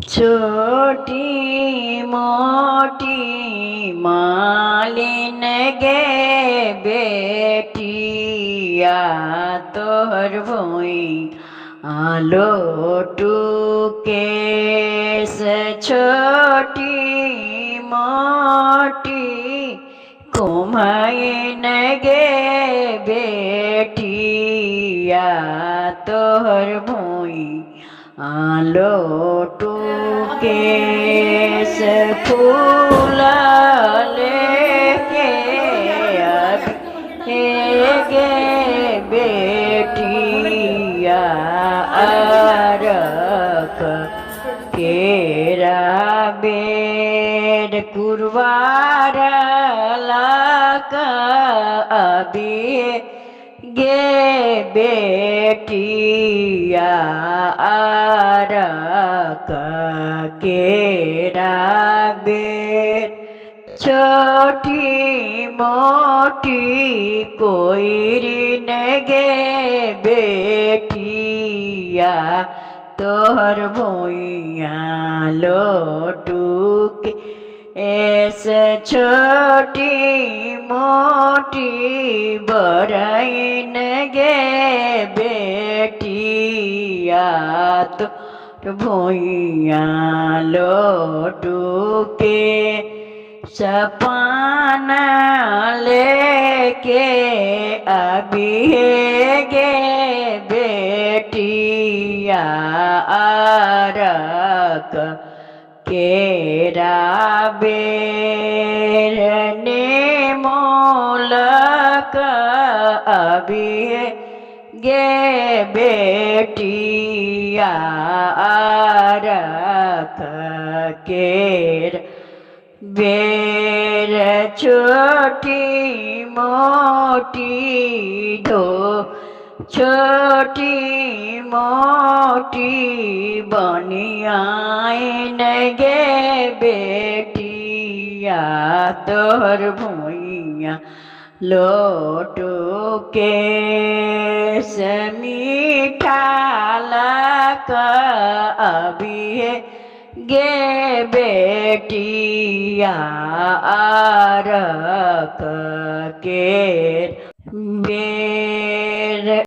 छोटी मोटी मालिन गे बेटिया तोहर भुई आलो टूके से छोटी मोटी कुम्हैन गे बेटिया तोहर भुई आलो टूके से फूल लेके गे बेटिया अरख केरा बेर कुरवार लक अभी गे बेटिया अरख केरा बेर छोटी मोटी कोइरिन गे बेटिया तोहर भुइया लोटूक ऐसे छोटी मोटी बरैन गे बेटिया तोहर भुइया लोटूके सपाना लेके अभी गे बेटिया अरक केरा बेर ने मोलक अभी गे बेटिया अरक केर बेर छोटी मोटी धो छोटी मोटी बनियाइन गे बेटिया तोहर भुइया लोटूके से मीठा लक अभी गे बेटिया अरक केर बेर।